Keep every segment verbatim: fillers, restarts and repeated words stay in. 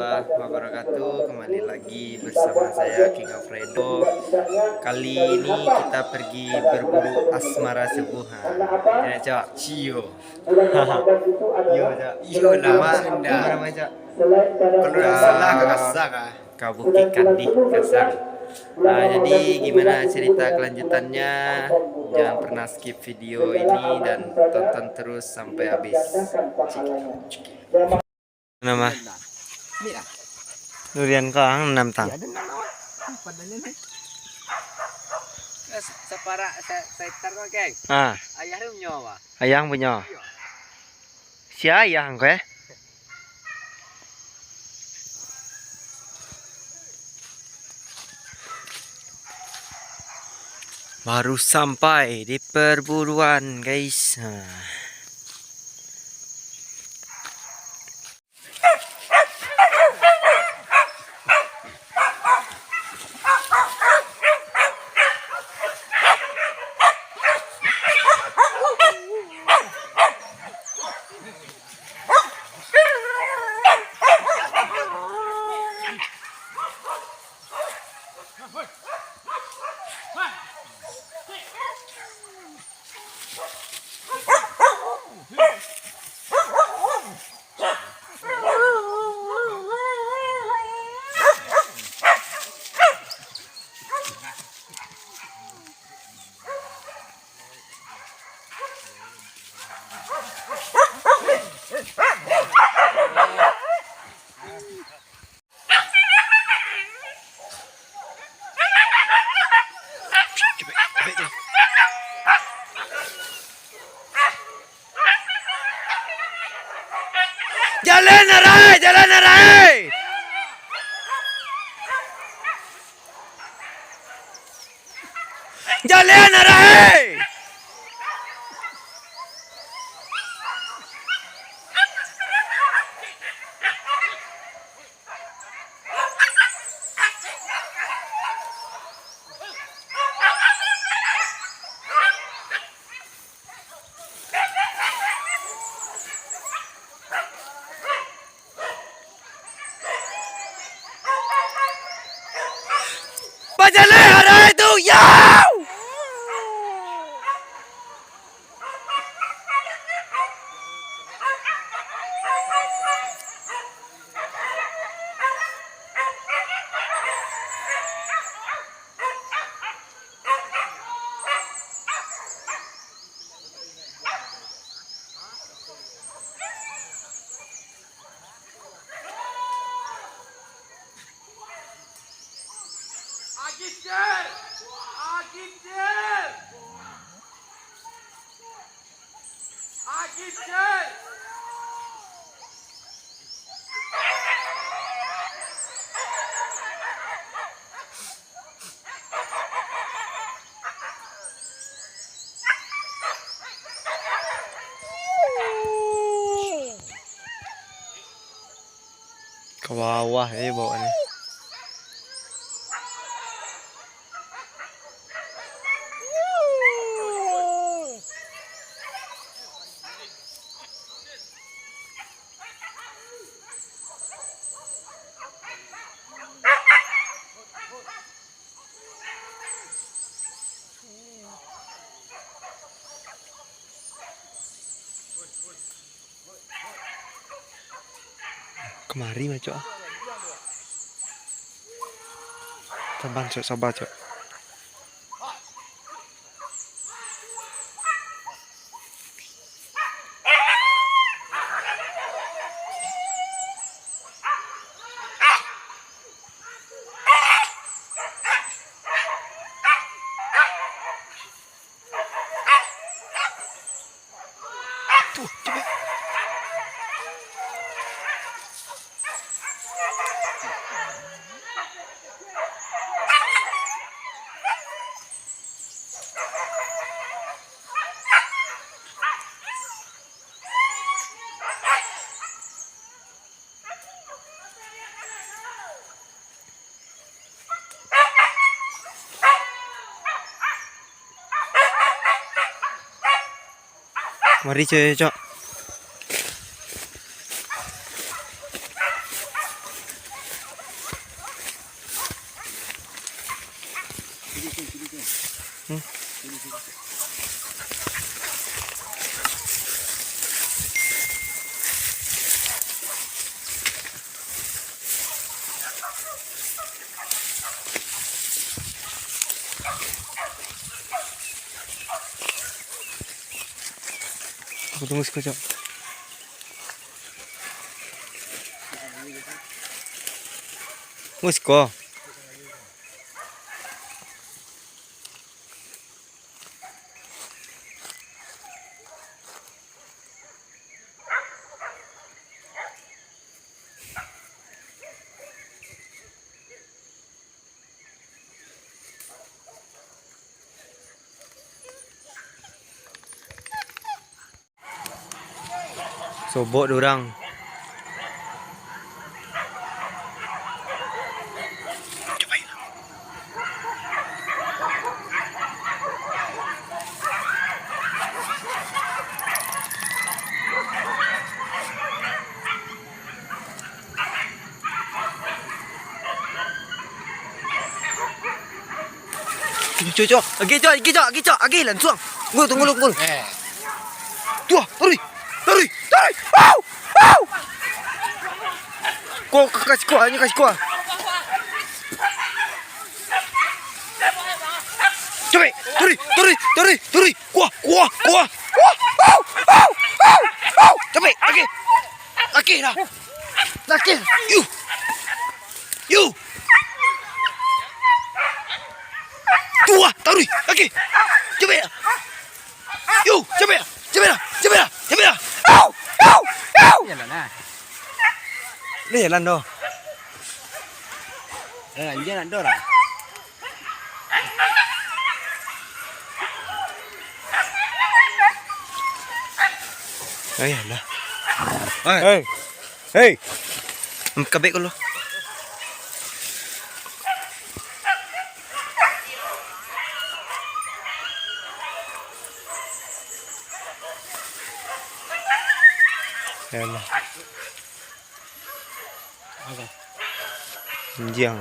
Wabarakatuh. Kembali lagi bersama saya, King Alfredo. Kali ini kita pergi berburu asmara subuh. Ha. Ya, Cok. Cio. Iyo, Cok. Iyo lah, Mak. Nama, nama, Cok? Kalau ndak salah, Kakasang, ah. Ka Bukik Kandik, Kasang. Nah, jadi gimana cerita kelanjutannya? Jangan pernah skip video ini dan tonton terus sampai habis. Nama? Durian kang enam tang. Saparak sa-, saikar mah, Keng. Ah. Ayah tu punyo apa? Ayah punyo. Iyo. Sia ayah angko, eh? Baru sampai di perburuan, guys. Nah. Jalan arai, jalan arai. Jalan arai. Bajaleh arai tu, yo! Ka bawah se bawa ni. Kamari, Macok, ah. Sabar, Cok, sabar, Cok. Mari, Cok, Cok. Hmm. Aku tunggu siko, Cok. Tunggu siko. Sobok dek urang. Cok, cok, cok. Agih, cok, agih, cok, agih, cok, agih, lansuang. Gol, tunggu lu, gol. Eh. Tuh, tarik, tarik, tarik. Au! Au! Kau, kau kasih kuah, ini kasih kuah. Capek, tarik, tarik, tarik, tarik. Kuah, kuah, kuah. Kuah, au, au, au, au. Capek, agih. Agih lah. Agih. Yu. Yu. Tuah, taruih. Okey. Capek. Yu, capek. Capek dah. Capek dah. Capek dah. Au. Au. Au. Jalan lah. Dah jalan doh. Jalan, jalan doh lah. Ayalah. Hei. Hei. Kabek ko lo. Ayalah. Anjiang.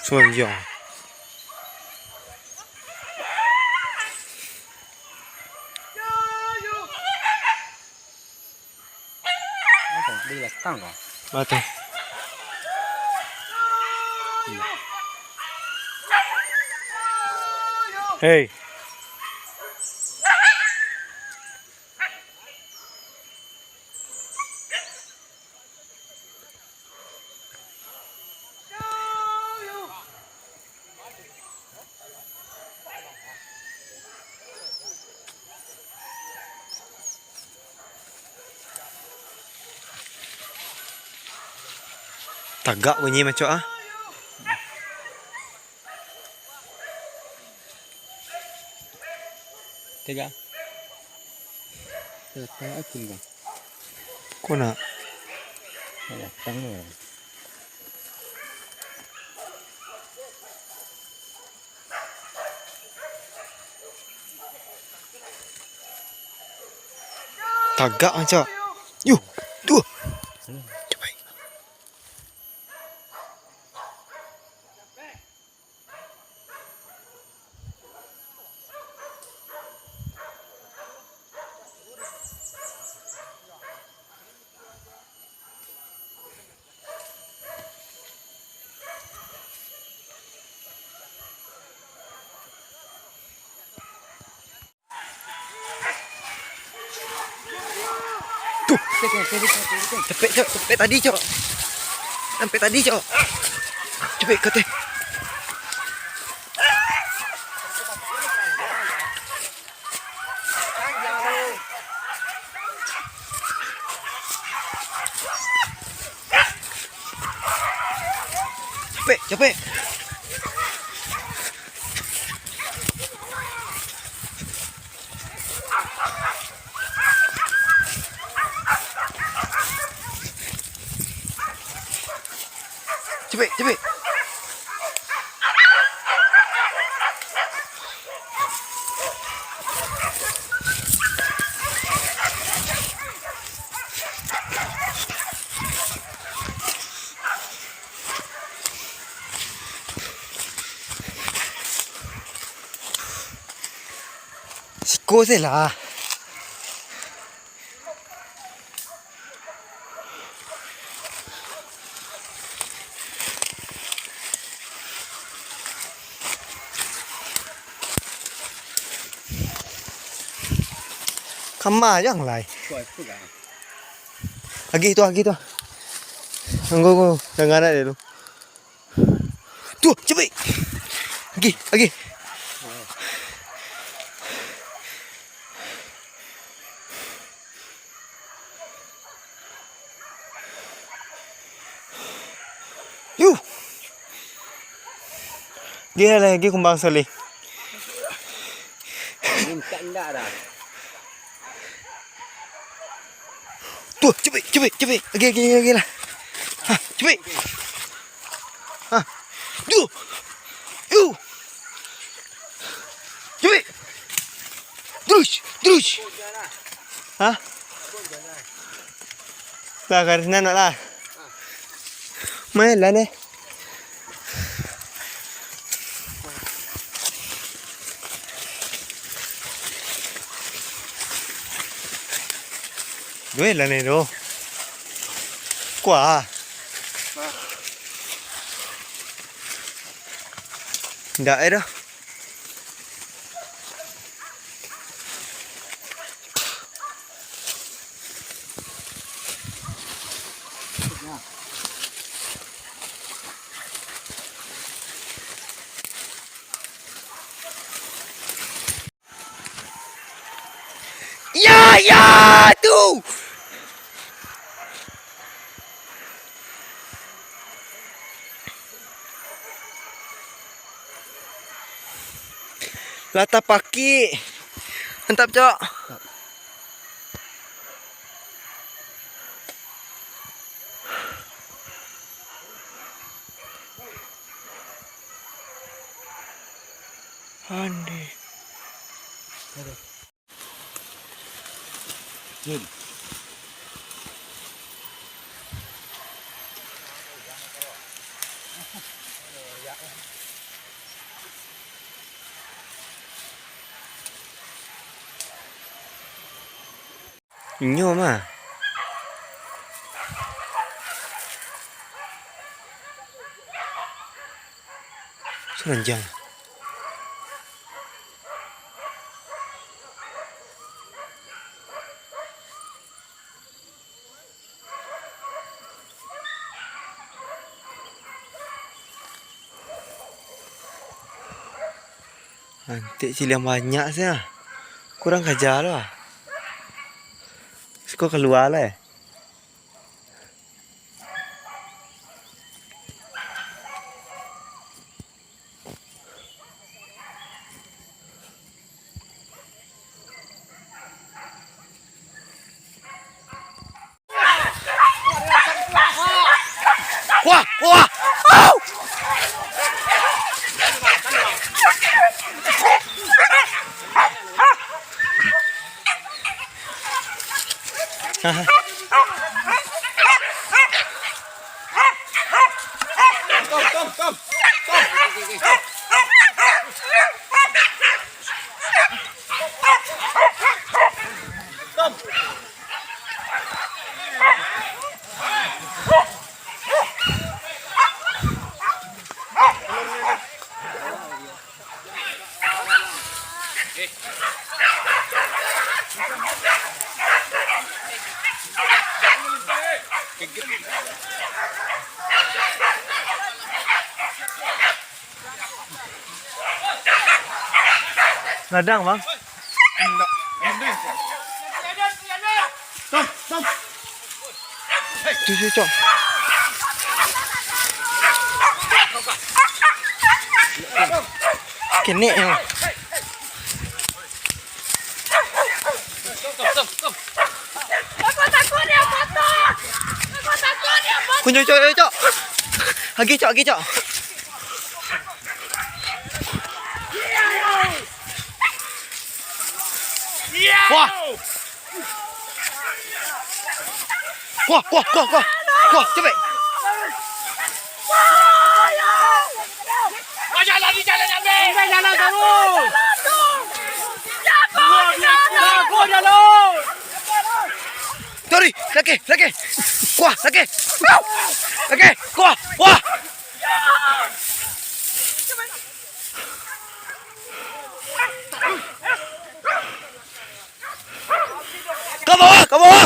Sonjong. Apa? Di belakang kah? Mati. Hei. Tagak bunyi macam ah. Tega. Datang akun kah? Ko nak? Nak datang lah. Tagak macam. Yuh, tu. Capai. Tu. Capek, Cok. Capek tadi, Cok. Sampai tadi, Cok. Capek ka ateh. Capek, capek. Capek, capek. Siko se lah. Kama jang lai. Agi tu, agi tu. Anggo ko, jangan ada tu. Tu, capek. Agi, agi. Yu. Agi lah, agi kumbang saleh. Mintak indak dah. Tu, capek, capek, capek. Agi, agi, agi lah. Ha, capek. Ha. Tu. Yu. Capek. Terus, terus. Ha? Lah, garis nan lah. Main lah ni. Duit lah ni tu. Kuah. Ndak eh dah. Ya, ya, tu. Lah tapakik. Mantap, Cok. Ande. Inyo mah. Saranjang. Antek ciliang banyak sia. Kurang kaja lo ah. Siko kalua lo eh. Wah, wah. Au! Ladang, Bang. Tu, tu, cok. Kenek, ya. Kunyo, cok, cok. Agi, Cok, agi, Cok. Wah. Wah, wah, wah, wah. Wah, capek. Jalan, jalan, jalan. Jalan, jalan, jalan. Jago, jago, jago. Tarik, lagi, lagi. Kuah, lagi. Lagi, kuah, kuah. Ka bawah, ka bawah.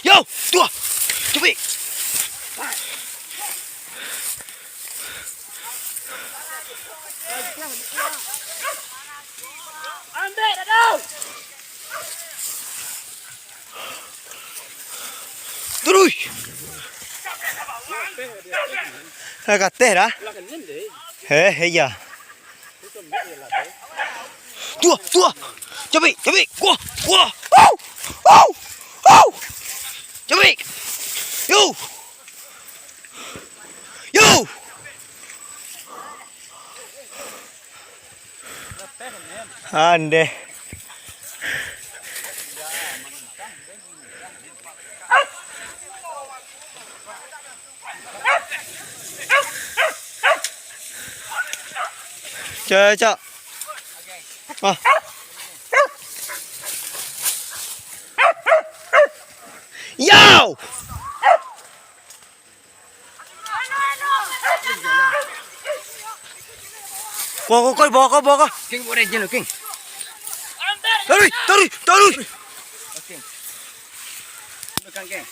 Yo, tuah. Capek. Ambek, Dadau. Terus. Ka ateh dah. Heh, iya. Tuah, tuah. Capek, capek. Kuah, kuah. Au! Au! Au! Capek. Yo. Yo. Andeh. Cok, cok. Ah. Yo! Kau, kau, kau, bawa kau, bawa kau. King, bawa dia je lo, King. Tarik, tarik, tarik. Oke. Tekan, King.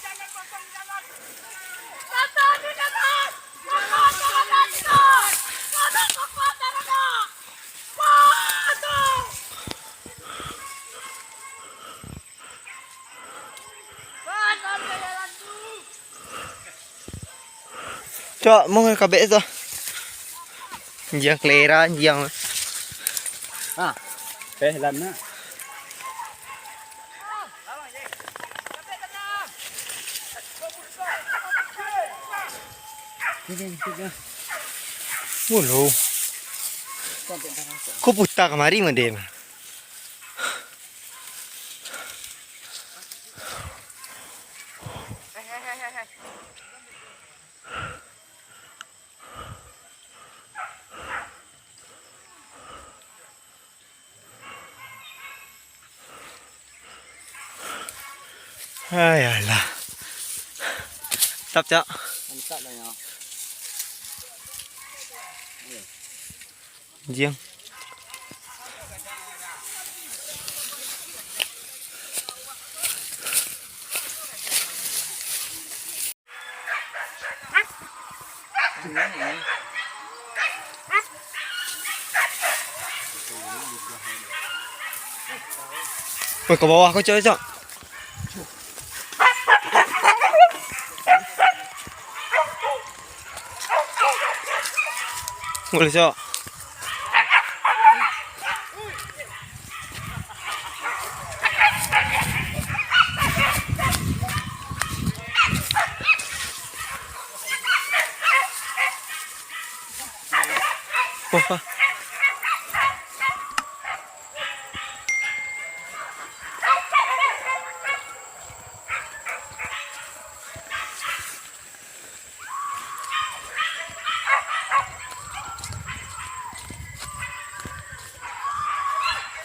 Cok, mung kabek tu. Anjiang kalera, anjiang. Ah, peh lam na. Mulu. Ko puta kamari, Madem. Ayalah. Mantap, Cak. Mantap lah, ya. Anjiang. Weh, ka bawah ko, Cok, Cok. Boleh, Cok. Wah.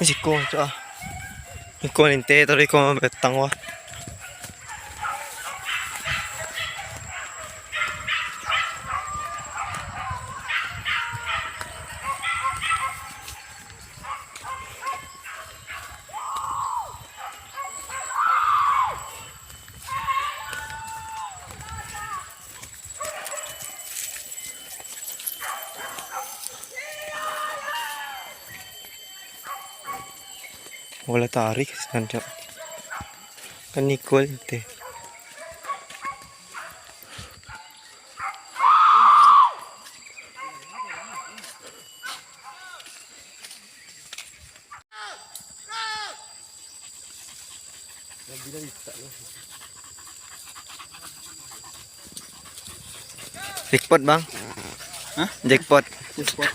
Ni siko, Cok, ah. Iko linteh tadi, iko batang, wah. Bola tarik sinan, Cok. Kan Nicole teh. Jackpot, Bang. Hah? Jackpot. Jackpot.